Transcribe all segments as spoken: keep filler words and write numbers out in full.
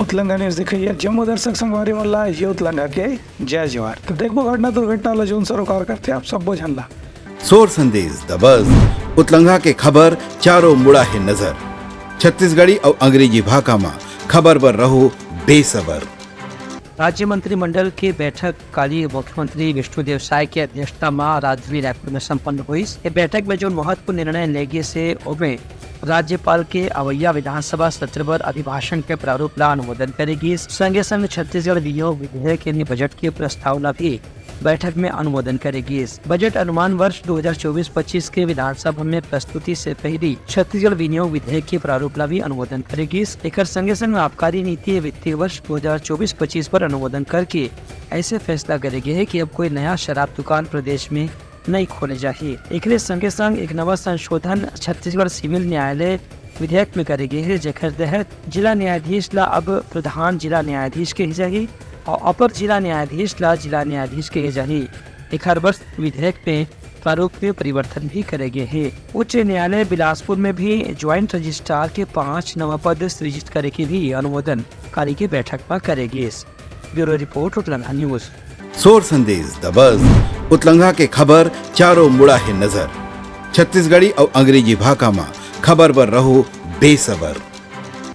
उतलंगा news देखइया जम्मो दर्शक संगवारी मन ला ये उतलंगा के जय जोहार। तो देखबो घटना दुर्घटना ला जोन सरोकार करथे आप सब्बो झन ला। सोर संदेश दबस उतलंगा के खबर चारों मुड़ा हे नजर। छत्तीसगढ़ी अउ अंग्रेजी भाखा म खबर बर रहो बेसबर। राज्य मंत्रिमंडल के बैठक काली मुख्यमंत्री विष्णुदेव साय के अध्यक्षता म राजधानी रायपुर में संपन्न होइस। ये बैठक में जो महत्वपूर्ण निर्णय ले गिस हे, ओमे राज्यपाल के अवैया विधानसभा सत्र बर अभिभाषण के प्रारूप ला अनुमोदन करे गिस। संगे संग छत्तीसगढ़ विनियोग विधेयक यानी बजट के प्रस्ताव ला भी बैठक में अनुमोदन करे गिस। बजट अनुमान वर्ष दो हज़ार चौबीस पच्चीस के विधानसभा में प्रस्तुति से पहली छत्तीसगढ़ विनियोग विधेयक के प्रारूप ला भी अनुमोदन करे गिस। एकर संगे संग आबकारी नीति वित्तीय वर्ष दो हज़ार चौबीस पच्चीस पर अनुमोदन करके ऐसे फैसला करे गे हे कि अब कोई नया शराब दुकान प्रदेश में नइ खोले जाही। एकरे संगे संग एक नवा संशोधन छत्तीसगढ़ सिविल न्यायालय विधेयक में करे गे हे, जेकर तहत जिला न्यायाधीश ला अब प्रधान जिला न्यायाधीश कहे जाही और अपर जिला न्यायाधीश ला जिला न्यायाधीश कहे जाही। एकर बर विधेयक में प्रारूप में परिवर्तन भी करे गे हे। उच्च न्यायालय बिलासपुर में भी ज्वाइंट रजिस्ट्रार के पांच नवा पद सृजित करे के भी अनुमोदन काली के बैठक में करे गिस। Bureau report, Utlangha news. सोर संदेश दबस उतलंगा के खबर चारों मुड़ा हे नजर। छत्तीसगढ़ी अउ अंग्रेजी भाखा म खबर बर रहो बेसबर।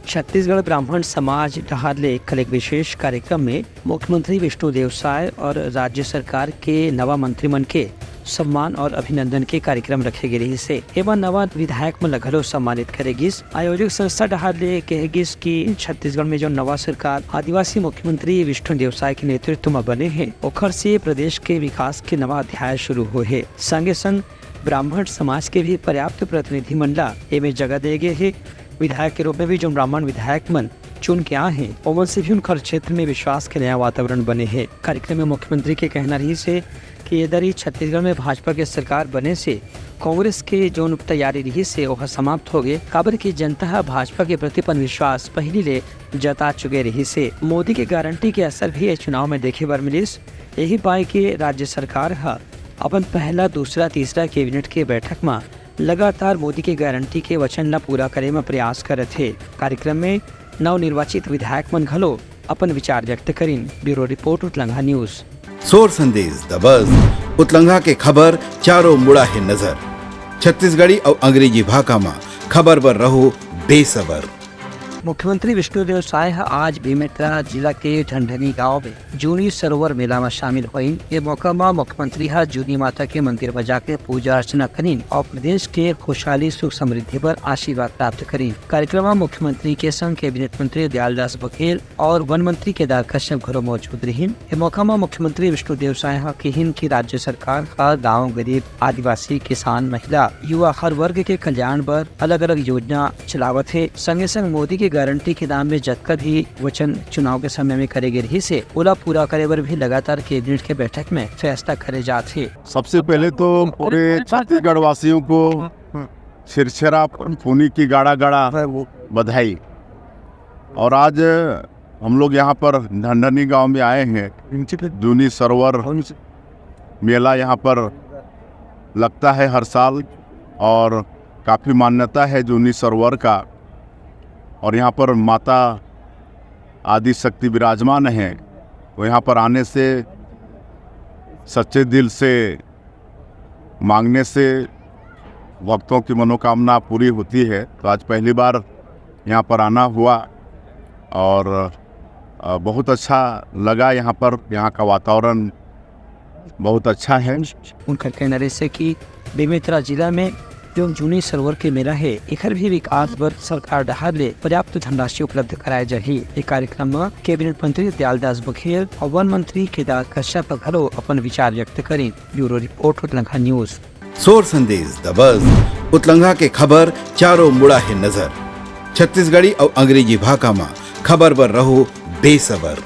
छत्तीसगढ़ ब्राह्मण समाज डहार ले कल एक विशेष कार्यक्रम में मुख्यमंत्री विष्णुदेव साय और राज्य सरकार के नवा मंत्री मन के सम्मान और अभिनंदन के कार्यक्रम रखे गे रहिस हे। एमा नवा विधायक मन ल घलो सम्मानित करे गिस। आयोजक संस्था डहार ले कहे गिस कि छत्तीसगढ़ में जो नवा सरकार आदिवासी मुख्यमंत्री विष्णुदेव साय के नेतृत्व म बने हे, ओखर से प्रदेश के विकास के नवा अध्याय शुरू होए हे। संगे संग ब्राह्मण समाज के भी पर्याप्त प्रतिनिधि मन ला एमे जगह दे गे हे। विधायक के रूप में भी जो ब्राह्मण विधायक मन चुन के आए हे, ओमन से भी उनकर क्षेत्र में विश्वास के नया वातावरण बने हे। कार्यक्रम में मुख्यमंत्री के कहना रहिस हे कि ये दरी छत्तीसगढ़ में भाजपा के सरकार बने से कांग्रेस के जोन तैयारी रहिस हे, ओह समाप्त हो गे, काबर कि जनता ह भाजपा के प्रति अपन विश्वास पहिली ले जता चुके रहिस हे। मोदी के गारंटी के असर भी ये चुनाव में देखे बर मिलिस। यही पाए के राज्य सरकार ह अपन पहला, दूसरा, तीसरा कैबिनेट के बैठक म लगातार मोदी के गारंटी के वचन ल पूरा करे म प्रयास करत हे। कार्यक्रम में नवनिर्वाचित विधायक मन घलो अपन विचार व्यक्त करिन। Bureau report, Utlangha news. सोर संदेश दबस उतलंगा के खबर चारों मुड़ा हे नजर। छत्तीसगढ़ी अउ अंग्रेजी भाखा म खबर बर रहो बेसबर। मुख्यमंत्री विष्णुदेव साय ह आज बेमेतरा जिला के ढंढनी गांव में जूनी सरोवर मेला म शामिल होइन। ये मौका म मुख्यमंत्री ह जूनी माता के मंदिर म जाके पूजा अर्चना करिन और प्रदेश के खुशहाली, सुख समृद्धि बर आशीर्वाद प्राप्त करिन। कार्यक्रम म मुख्यमंत्री के संग कैबिनेट मंत्री दयालदास बघेल और वन मंत्री केदार कश्यप घलो मौजूद रहिन। ये मौका म मुख्यमंत्री विष्णुदेव साय ह किहिन कि राज्य सरकार ह गांव, गरीब, आदिवासी, किसान, महिला, युवा हर वर्ग के कल्याण बर अलग-अलग योजना चलावत हे। संगे संग मोदी के गारंटी के नाम में जतका भी वचन चुनाव के समय में करे गे रहिस हे, ओला पूरा करे बर भी लगातार कैबिनेट के बैठक में फैसला करे जात हे। सबसे पहले तो पूरे छत्तीसगढ़ वासियों को छिरछिरा पुनी की गाड़ा गाड़ा बधाई। और आज हम लोग यहाँ पर ढंढनी गांव में आए हैं। जूनी सरोवर मेला यहाँ पर लगता है हर साल और काफ़ी मान्यता है जूनी सरोवर का। और यहाँ पर माता आदि शक्ति विराजमान हैं, तो यहाँ पर आने से, सच्चे दिल से मांगने से भक्तों की मनोकामना पूरी होती है। तो आज पहली बार यहाँ पर आना हुआ और अ, बहुत अच्छा लगा। यहाँ पर, यहाँ का वातावरण बहुत अच्छा है। उनकर कहना रहिस हे कि बेमेतरा जिला में जो जूनी सरोवर के मेला हे, एखर भी विकास बर सरकार डहार ले पर्याप्त धनराशि उपलब्ध कराए जाही। ये कार्यक्रम म कैबिनेट मंत्री दयालदास बघेल और वन मंत्री केदार कश्यप घलो अपन विचार व्यक्त करिन। Bureau report, Utlangha news. सोर संदेश दबस उतलंगा के खबर चारों मुड़ा हे नजर। छत्तीसगढ़ी अउ अंग्रेजी भाखा म खबर बर रहो बेसबर।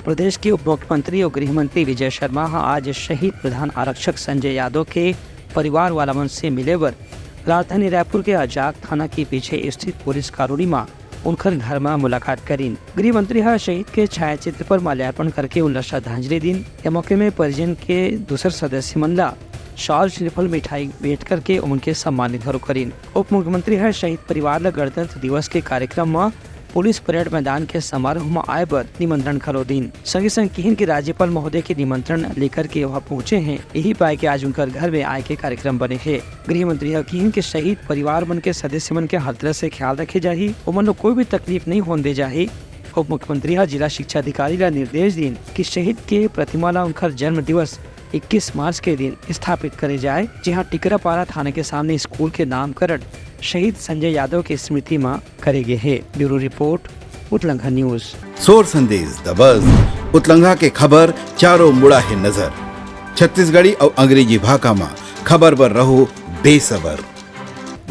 प्रदेश के उप मुख्यमंत्री और गृह मंत्री विजय शर्मा ह आज शहीद प्रधान आरक्षक संजय यादव के परिवार वाला मन से मिले बर राजधानी रायपुर के अजाक थाना के पीछे स्थित पुलिस कॉलोनी म उनकर घर म मुलाकात करिन। गृह मंत्री ह शहीद के छायाचित्र पर माल्यार्पण करके उनला श्रद्धांजलि दिन। ए मौके में परिजन के दूसर सदस्य मन ला शॉल, श्रीफल, मिठाई भेंट करके उनके सम्मानित घलो करिन। उप मुख्यमंत्री ह शहीद परिवार ला गणतंत्र दिवस के कार्यक्रम म पुलिस परेड मैदान के समारोह म आए बर निमंत्रण घलो दीन। संगे संग किहिन कि राज्यपाल महोदय के निमंत्रण लेकर के वह पहुंचे हैं, यही पाए के आज उनकर घर में आए के कार्यक्रम बने हे। गृह मंत्री ह किहिन कि शहीद परिवार मन के सदस्य मन के हर तरह से ख्याल रखे जाही, ओमन ला कोई भी तकलीफ नहीं होन दे जाही। उप मुख्यमंत्री ह जिला शिक्षा अधिकारी ला निर्देश दीन कि शहीद के प्रतिमा ला उनकर जन्म दिवस इक्कीस मार्च के दिन स्थापित करे जाए, जिहां टिकरापारा थाना के सामने स्कूल के नामकरण शहीद संजय यादव के स्मृति म करे गे हे। Bureau report, Utlangha news. सोर संदेश दबस, उतलंघा के खबर चारों मुड़ा हे नजर। छत्तीसगढ़ी अउ अंग्रेजी भाखा म खबर बर रहो बेसबर।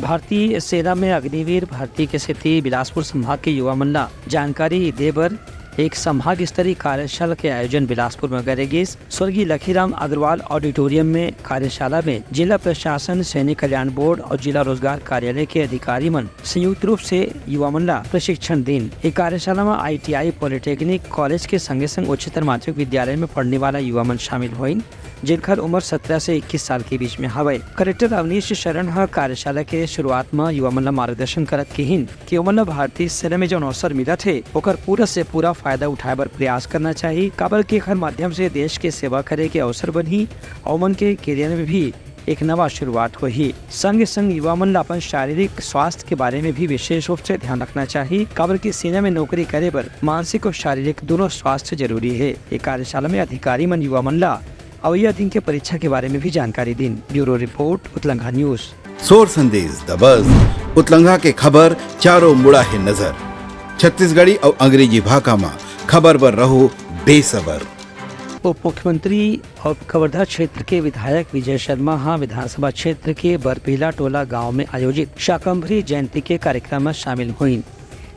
भारतीय सेना में अग्निवीर भर्ती के सेती बिलासपुर संभाग के युवा मन ला जानकारी दे बर एक संभाग स्तरीय कार्यशाला के आयोजन बिलासपुर में करे गिस। स्वर्गीय लखीराम अग्रवाल ऑडिटोरियम में कार्यशाला में जिला प्रशासन, सैनिक कल्याण बोर्ड और जिला रोजगार कार्यालय के अधिकारी मन संयुक्त रूप से युवा मन ला प्रशिक्षण दीन। ये कार्यशाला में आईटीआई, पॉलिटेक्निक कॉलेज के संगे संग उच्चतर माध्यमिक विद्यालय में पढ़ने वाला युवा मन शामिल होइन, जिनकर उम्र सत्रह से इक्कीस साल के बीच में हवय। कलेक्टर अवनीश शरण ह कार्यशाला के शुरुआत म युवा मन ल मार्गदर्शन करत किहिन कि ओमन ल भारतीय सेना में जौन अवसर मिलत हे, ओकर पूरा से पूरा फायदा उठाए बर प्रयास करना चाही, काबर कि एखर माध्यम से देश के सेवा करे के अवसर बनही अउ ओमन के करियर में भी एक नवा शुरुआत होही। संगे संग युवा मन ल अपन शारीरिक स्वास्थ्य के बारे में भी विशेष रूप से ध्यान रखना चाही, काबर कि सेना में नौकरी करे बर मानसिक और शारीरिक दोनों स्वास्थ्य जरूरी हे। ये कार्यशाला में अधिकारी मन युवा मन ल अवइया दिन के परीक्षा के बारे में भी जानकारी दीन। Bureau report, Utlangha news. सोर संदेश दबस, उतलंघा के खबर चारों मुड़ा हे नजर। छत्तीसगढ़ी अउ अंग्रेजी भाखा म खबर बर रहो बेसबर। उप मुख्यमंत्री अउ कवर्धा क्षेत्र के विधायक विजय शर्मा ह विधानसभा क्षेत्र के बरपीला टोला गांव में आयोजित शाकंभरी जयंती के कार्यक्रम में शामिल होइन।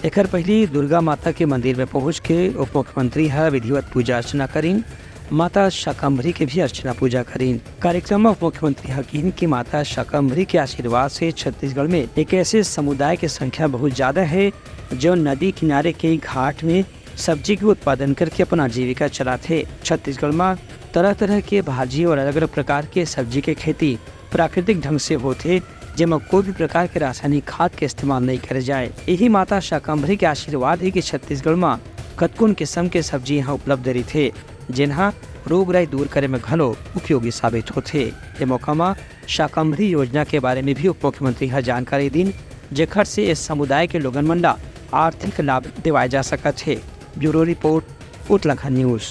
एखर पहिली दुर्गा माता के मंदिर में पहुंच के उप मुख्यमंत्री ह विधिवत पूजा अर्चना करिन। माता शाकंभरी के भी अर्चना पूजा करिन। कार्यक्रम में उप मुख्यमंत्री ह किहिन कि माता शाकंभरी के आशीर्वाद से छत्तीसगढ़ में एक ऐसे समुदाय के संख्या बहुत ज्यादा है, जो नदी किनारे के घाट में सब्जी के उत्पादन करके अपन आजीविका चलाथे। छत्तीसगढ़ म तरह-तरह के भाजी और अलग-अलग प्रकार के सब्जी के खेती प्राकृतिक ढंग से होथे, जेमा कोई भी प्रकार के रासायनिक खाद के इस्तेमाल नइ करे जाए। यही माता शाकंभरी के आशीर्वाद हे कि छत्तीसगढ़ म कतकोन किसम के सब्जी यहाँ उपलब्ध रहिथे, जेन ह रोग राई दूर करे में घलो उपयोगी साबित होथे। ए मौका म शाकंभरी योजना के बारे में भी उप मुख्यमंत्री ह जानकारी दीन, जेखर से इस समुदाय के लोगन मन ला आर्थिक लाभ दिवाए जा सकत हे। Bureau report, Utlangha news.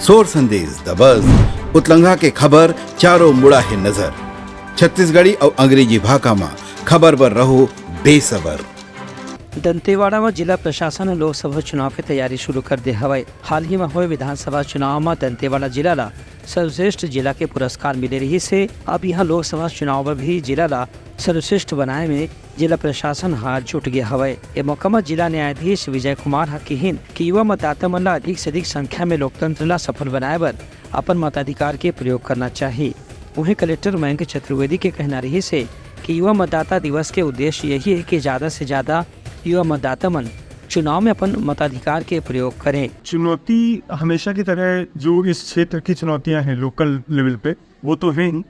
सोर संदेश दबस, उतलंघा के खबर चारों मुड़ा हे नजर। छत्तीसगढ़ी अउ अंग्रेजी भाखा म खबर बर रहो बेसबर। दंतेवाड़ा म जिला प्रशासन ह लोकसभा चुनाव के तैयारी शुरू कर दे हवय। हाल ही म होए विधानसभा चुनाव म दंतेवाड़ा जिला ला सर्वश्रेष्ठ जिला के पुरस्कार मिले रहिस हे। अब यहाँ लोकसभा चुनाव बर भी जिला ला सर्वश्रेष्ठ बनाए में जिला प्रशासन ह जुट गे हवय। ए मौका म जिला न्यायाधीश विजय कुमार ह किहिन कि युवा मतदाता मन ला अधिक से अधिक संख्या में लोकतंत्र ला सफल बनाए बर अपन मताधिकार के प्रयोग करना चाही। उहें कलेक्टर मयंक चतुर्वेदी के कहना रहिस हे कि युवा मतदाता दिवस के उद्देश्य यही हे कि ज्यादा से ज्यादा युवा मतदाता मन चुनाव में अपन मताधिकार के प्रयोग करें। चुनौती हमेशा की तरह जो इस क्षेत्र की चुनौतियां हैं लोकल लेवल पे, वो तो है ही।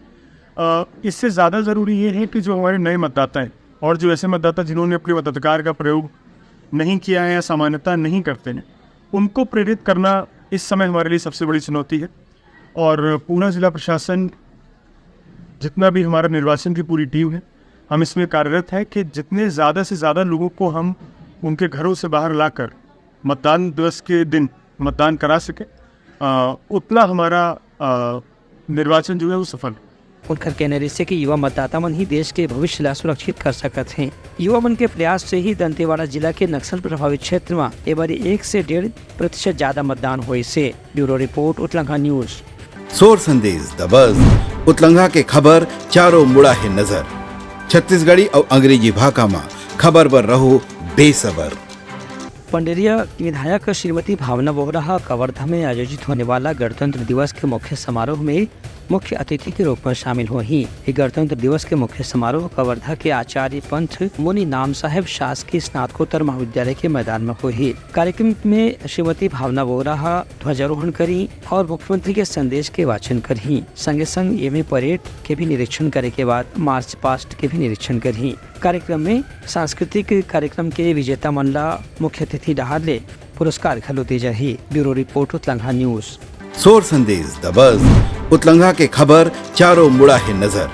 अ, इससे ज़्यादा ज़रूरी ये है कि जो हमारे नए मतदाता हैं और जो ऐसे मतदाता जिन्होंने अपने मताधिकार का प्रयोग नहीं किया है या सामान्यतः नहीं करते हैं, उनको प्रेरित करना इस समय हमारे लिए सबसे बड़ी चुनौती है। और पूरा ज़िला प्रशासन, जितना भी हमारा निर्वाचन की पूरी टीम है, हम इसमें कार्यरत है कि जितने ज़्यादा से ज़्यादा लोगों को हम उनके घरों से बाहर लाकर मतदान दिवस के दिन मतदान करा सकें, अ, उतना हमारा, अ, निर्वाचन जो है वो सफल हो। उनकर कहना रहिस हे कि युवा मतदाता मन ही देश के भविष्य ला सुरक्षित कर सकत हें। युवा मन के प्रयास से ही दंतेवाड़ा जिला के नक्सल प्रभावित क्षेत्र म ए बारी एक से डेढ़ प्रतिशत ज्यादा मतदान होइस हे। Bureau report, Utlangha news. सोर संदेश दबस, उतलंघा के खबर चारों मुड़ा हे नजर। छत्तीसगढ़ी अउ अंग्रेजी भाखा म खबर बर रहो बेसबर। पंडरिया विधायक श्रीमती भावना बोहरा ह कवर्धा में आयोजित होने वाला गणतंत्र दिवस के मुख्य समारोह में मुख्य अतिथि के रूप में शामिल होही। ये गणतंत्र दिवस के मुख्य समारोह कवर्धा के आचार्य पंथ मुनि नाम साहेब शासकीय स्नातकोत्तर महाविद्यालय के मैदान में होही। कार्यक्रम में श्रीमती भावना वोरा ह ध्वजारोहण करही और मुख्यमंत्री के संदेश के वाचन करही। संगे संग एमे परेड के भी निरीक्षण करे के बाद मार्च पास्ट के भी निरीक्षण करही। कार्यक्रम में सांस्कृतिक कार्यक्रम के विजेता मन ला मुख्य अतिथि डहार ले पुरस्कार घलो दे जाही। Bureau report, Utlangha news. सोर संदेश, द बज, उतलंघा के खबर चारों मुड़ा हे नजर।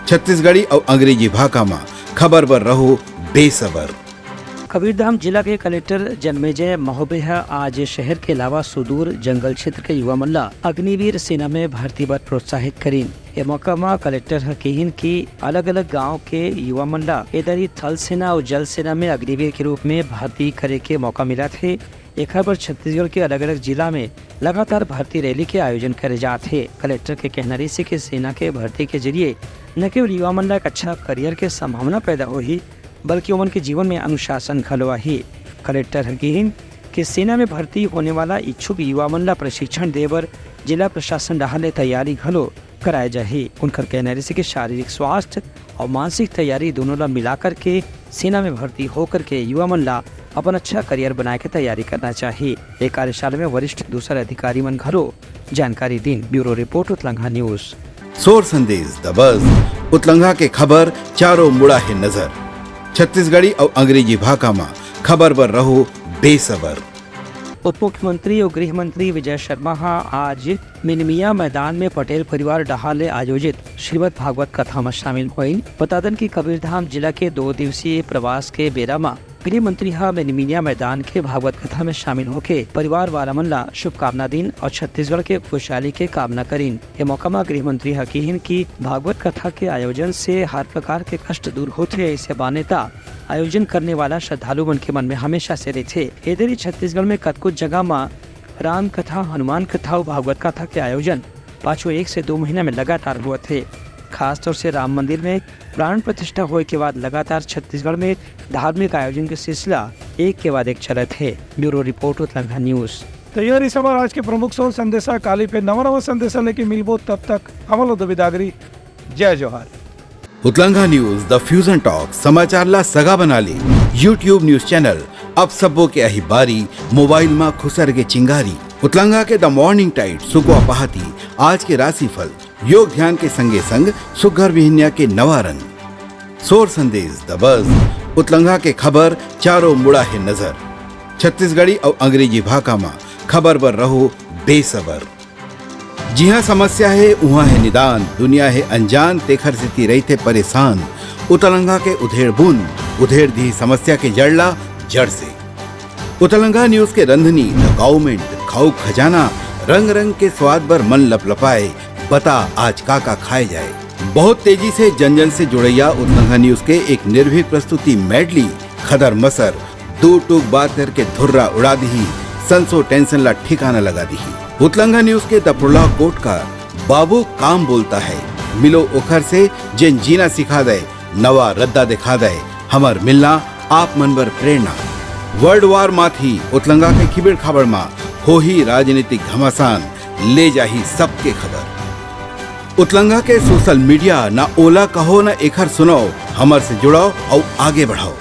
छत्तीसगढ़ी अउ अंग्रेजी भाखा म खबर बर रहो बेसबर। कबीरधाम जिला के कलेक्टर जन्मेजय महोबे ह आज शहर के अलावा सुदूर जंगल क्षेत्र के युवा मन ला अग्निवीर सेना में भर्ती बर प्रोत्साहित करीन। ए मौका म कलेक्टर ह किहिन कि अलग-अलग गांव के युवा मन ला ए दरी थल सेना अउ जल सेना में अग्निवीर के रूप में भर्ती करे के मौका मिलत हे। एखर बर छत्तीसगढ़ के अलग-अलग जिला में लगातार भर्ती रैली के आयोजन करे जात हे। कलेक्टर के कहना रहिस कि सेना के भर्ती के जरिए न केवल युवा मन ला एक अच्छा करियर के संभावना पैदा होही, बल्कि ओमन के जीवन में अनुशासन घलो आही। कलेक्टर ह किहिन कि सेना में भर्ती होने वाला इच्छुक युवा मन ला प्रशिक्षण दे बर जिला प्रशासन डहार ले तैयारी घलो कराए जाही। उनकर कहना रहिस कि शारीरिक स्वास्थ्य और मानसिक तैयारी दोनों ला मिला करके सेना में भर्ती होकर के युवा मन ला अपन अच्छा करियर बनाए के तैयारी करना चाहिए। ये कार्यशाला में वरिष्ठ दूसर अधिकारी मन घलो जानकारी दिन। Bureau report, Utlangha news. सोर संदेश, द बज, उतलंघा के खबर चारों मुड़ा हे नजर। छत्तीसगढ़ी अउ अंग्रेजी भाखा म खबर बर रहो बेसबर। उप मुख्यमंत्री अउ गृह मंत्री विजय शर्मा ह आज मिनमिया मैदान में पटेल परिवार डहार ले आयोजित श्रीमद् भागवत कथा म शामिल होइन। बता दन कि कबीरधाम जिला के दो दिवसीय प्रवास के बेरा म गृह मंत्री ह मिनमिया मैदान के भागवत कथा में शामिल होके परिवार वाला मन ला शुभकामना दिन और छत्तीसगढ़ के खुशहाली के कामना करीन। ये मौका म गृह मंत्री ह किहिन कि भागवत कथा के आयोजन से हर प्रकार के कष्ट दूर होथे, ऐसे मान्यता आयोजन करने वाला श्रद्धालु मन के मन में हमेशा से रहिथे। ए दरी छत्तीसगढ़ में कतको जगह म राम कथा, हनुमान कथा अउ भागवत कथा के आयोजन पाछू एक से दो महीना में लगातार होवत हे। खासतौर से राम मंदिर में प्राण प्रतिष्ठा होए के बाद लगातार छत्तीसगढ़ में धार्मिक आयोजन के सिलसिला एक के बाद एक चलत हे। Bureau report, Utlangha news. तो ये रहिस हमर आज के प्रमुख सोर संदेशा। काली फिर नवा नवा संदेशा लेके मिलबो, तब तक हमन ला दो बिदागरी। जय जोहार। उतलंघा न्यूज, द फ्यूजन टॉक, समाचार ला सगा बना ले। YouTube न्यूज चैनल, अब सबो के आही बारी, मोबाइल मा खुसर के चिंगारी। उतलंघा के द मॉर्निंग टाइड, सुकवा पहाती, आज के राशिफल, योग ध्यान के संगे संग सुग्घर बिहनिया के नवा रंग। सोर संदेश, द बज, उतलंघा के खबर चारों मुड़ा हे नजर। छत्तीसगढ़ी अउ अंग्रेजी भाखा मा खबर बर रहो बेसबर। जिहाँ समस्या हे, उहाँ हे निदान, दुनिया हे अनजान, तेखर सेती रहिथे परेशान। उतलंघा के उधेड़ बुन, उधेड़ दिही समस्या के जड़ ला जड़ से। उतलंघा न्यूज के रंधनी, द काउमेंट, खाऊ खजाना, रंग रंग के स्वाद बर मन लपलपाए, बता आज का का खाए जाए। बहुत तेजी से जन जन से जुड़ैया उतलंघा न्यूज के एक निर्भीक प्रस्तुति मेडली, खदर मसर, दू टूक बात करके धुर्रा उड़ा दिही, संसो टेंशन ला ठिकाना लगा दिही। उतलंघा न्यूज के दपड़ला कोटकार, बाबू काम बोलता है, मिलो ओखर से, जेन जीना सिखा दे, नवा रद्दा दिखा दे, हमर मिलना आप मन बर प्रेरणा। वर्ल्ड वार माथी उतलंगा के खिबेड़ खाबड़ मा होही राजनीतिक घमासान, ले जाही सबके खबर। उतलंगा के सोशल मीडिया, ना ओला कहो ना एखर सुनाओ, हमर से जुड़ाओ अउ आगे बढ़ाओ।